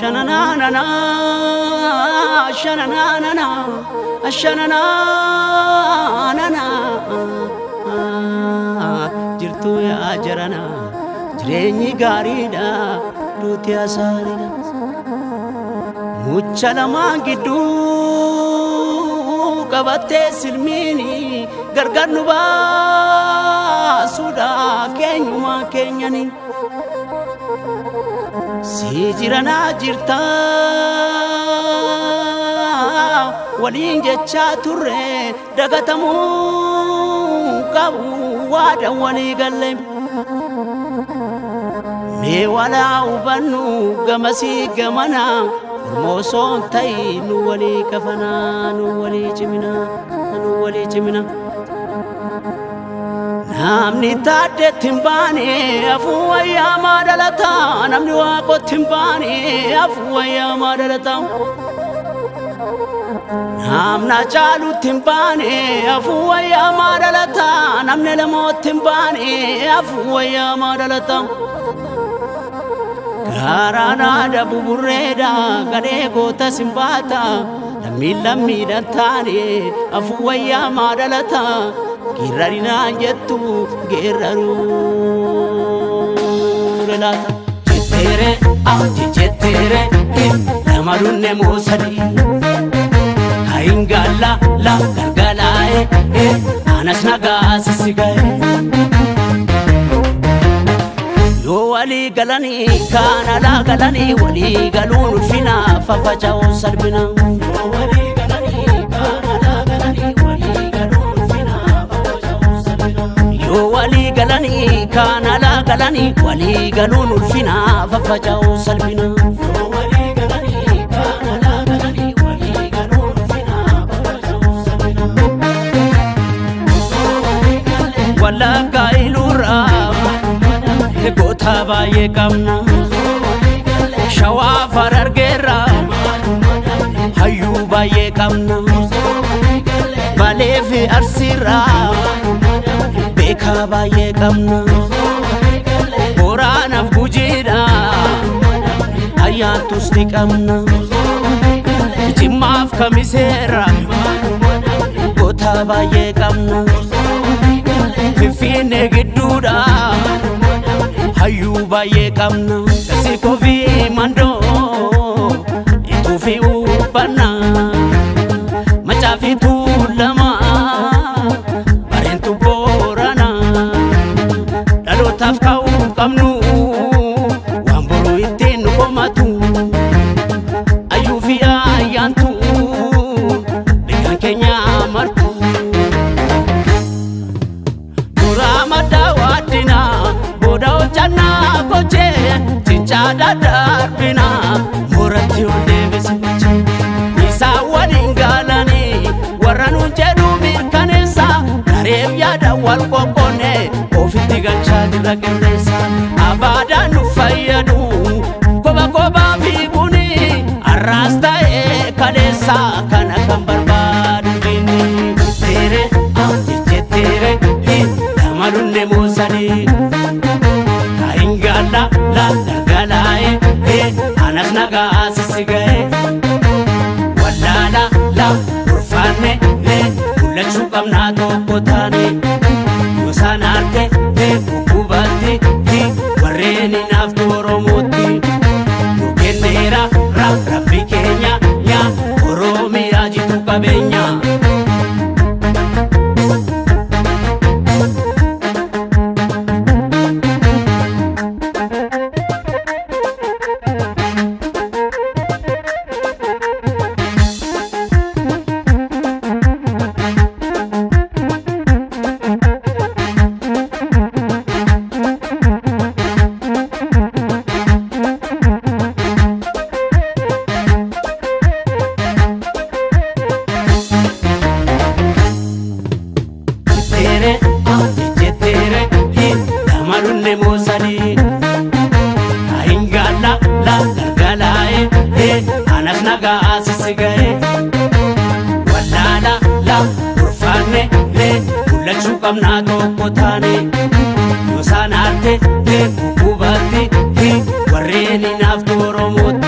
Shananana, shananana, shananana. Jirtuu yaa jarana, jireenyi gaariidha, duuti asaariidha. Mucha lamaan gidduu qabattee silmiini gargar nu baasuudha keenyumaa keenyani. Si jiranaa jirta waliin jechaa turre dagatamuu qabu waadan walii galle. Mee walaa hubannu gamasii gamana Oromoo osoo hin ta'in nu walii kafanaa nu walii cimina nu walii cimina. Namni taaddeetti hin baane afuu wayyaa maa dhalata namni waaqotti hin baane afuu wayyaa maa dhalata. Namna caalutti hin baane afuu wayyaa maa dhalata namni lamootti hin baane afuu wayyaa maa dhalata. Gaaraan aadaa buburreedha gadhee goota simbaata lammiin lammiidhaan taane afuu wayyaa maa dhalata geerrarinaan jettu geerraruu laata. Jetteere ah jetteere lama dunne moo sadii kayin gaalla la galgalaa'e anas nagaa sissi ga'e. Yoo walii galanii kaan alaa galanii walii galuun ulfina faffaca'uun salphina. Yoo walii galanii kaan alaa galanii walii galuun ulfina faffaca'uun salphina. Yoo walii galanii kaan alaa galanii walii galuun ulfina faffaca'uun salphina. Yoo walii galanii kaan alaa galanii walii galuun ulfina faffaca'uun salphina. Wallaggaa iluurraa goota baay'ee qabna. Shawaa Harargeerraa hayyuu baay'ee qabna. Balee fi Arsiirraa beekaa baay'ee qabna. Boraanaaf Gujiidha ayyaantus ni qabna. Jimmaaf Kamiseerra goota baay'ee qabna. Finfinnee gidduudha hayyuu baay'ee qabna. Sikoo fi mandoo ituu fi uffannaa macaa fi tuulamaa bareentu booranaa dhalootaaf ka'uu qabnu waan boruu ittiin nu komatu ayyuu fi ayyaantu beekan keenya martu. Duraa madda waaddinaa booda hojjannaa gochee cincaa daddarbinaa mooratti ol deebisi mache. Isaan waliin gaalanii warra nuun jedhu mirkaneessa gareef yaada wal qoqqoonne ofitti galchaa jirra qilleessa. Abaadaan nu fayyadu koba kobaa fiiguuni har'aas ta'ee kaleessa kana kan barbaadu diinni. Jetteere ah jetteere lama lunne moo sadii kayin gaalla la galgalaa'e anas nagaa sissi ga'e. Wallaala la urfaanne le mul'achuu qabnaa tokko taane gosaan arte te kukkubatti ti warreen hinaaftu Oromootti nu kenneera ra rabbi keenya nya Oromiyaa jitu qabeenya. Jetteere ah jetteere lama lunne moo sadii kayin gaalla la galgalaa'e anas nagaa sissi ga'e. Wallaala la urfaanne le mul'achuu qabnaa tokko taane gosaan arte te kukkubatti ti warreen hinaaftu Oromootti.